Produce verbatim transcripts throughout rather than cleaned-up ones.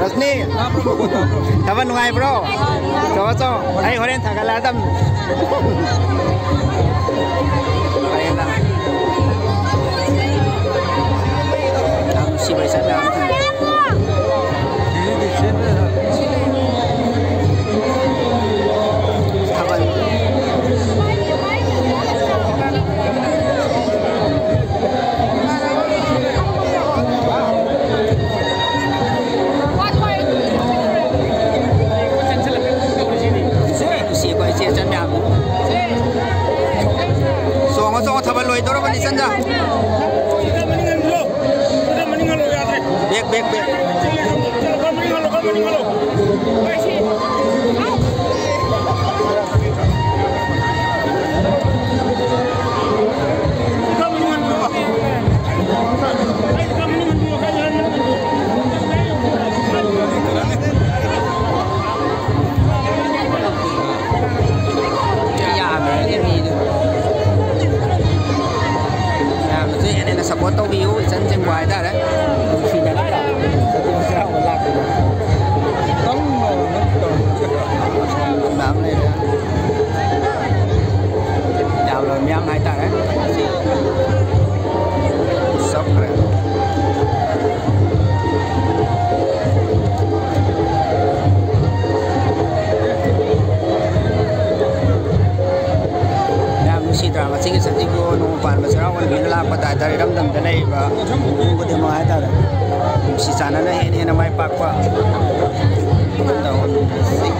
ꯔꯣꯁꯅꯤ, ꯊꯥꯕꯜ ꯅꯨꯡꯉꯥꯏꯕ꯭ꯔꯣ? ꯆꯣ, ꯆꯣ, ꯑꯩ ꯍꯣꯔꯦꯟ ꯊꯥꯒꯠꯂꯛꯑꯗꯝ꯫ ꯌꯥꯝ ꯅꯨꯡꯁꯤꯕ ꯏꯆꯟ ꯃꯌꯥꯝ꯫ ꯊꯥꯕꯜ꯫ ꯅꯨꯡꯁꯤꯀꯣ ꯏꯆꯦ ꯏꯆꯟ ꯃꯌꯥꯝꯗꯣ꯫ ꯆꯣꯡꯉꯣ, ꯆꯣꯡꯉꯣ, ꯊꯥꯕꯜ ꯂꯣꯏꯗꯧꯔꯕꯅꯤ, ꯏꯆꯟꯖ꯫ Back, back, back. ꯌꯥꯝꯃꯦ ꯃꯤꯗꯣ꯫ ꯃꯌꯥꯝꯅꯁꯨ ꯍꯦꯟꯅ ꯍꯦꯟꯅ ꯁꯞꯄꯣꯔꯠ ꯇꯧꯕꯤꯌꯨ, ꯏꯆꯟꯁꯤꯡꯕꯨ ꯍꯥꯏꯇꯥꯔꯦ꯫ ꯅꯨꯡꯁꯤꯅ ꯅꯠꯇ꯭ꯔꯥ? ꯆꯩꯔꯥꯎꯕ ꯂꯥꯛꯄꯗꯣ꯫ ꯃꯌꯥꯝ ꯂꯩꯔꯦ꯫ ꯌꯥꯝꯅ ꯃꯤꯌꯥꯝ ꯍꯥꯏꯇꯥꯔꯦ꯫ ꯆꯞꯈ꯭ꯔꯦ꯫ ꯌꯥꯝ ꯅꯨꯡꯁꯤꯗ꯭ꯔꯥ? ꯉꯁꯤꯒꯤ ꯁꯖꯤꯕꯨ ꯅꯣꯡꯃ ꯄꯥꯟꯕ ꯆꯩꯔꯥꯎꯕ ꯅꯨꯃꯤꯠꯅ ꯂꯥꯛꯄ ꯇꯥꯏ ꯇꯥꯔꯦ, ꯏꯔꯝꯗꯝꯗ ꯂꯩꯔꯤꯕ ꯃꯤꯄꯨꯝ ꯈꯨꯗꯤꯡꯃꯛ ꯍꯥꯏꯇꯥꯔꯦ꯫ ꯅꯨꯡꯁꯤ ꯆꯥꯟꯅꯅ ꯍꯦꯟꯅ ꯍꯦꯟꯅ ꯃꯥꯏ ꯄꯥꯛꯄ ꯇꯧꯍꯟꯁꯤ꯫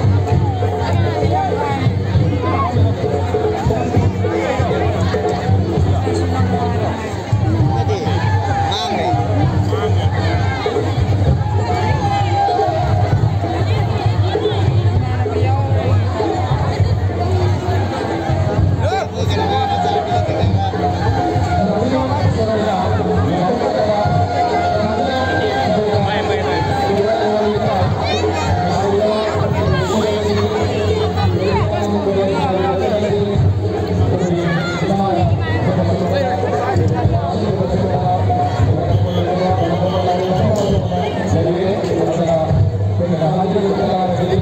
ꯍꯥꯏꯖꯔꯛꯄ ꯇꯥꯔꯒꯗꯤ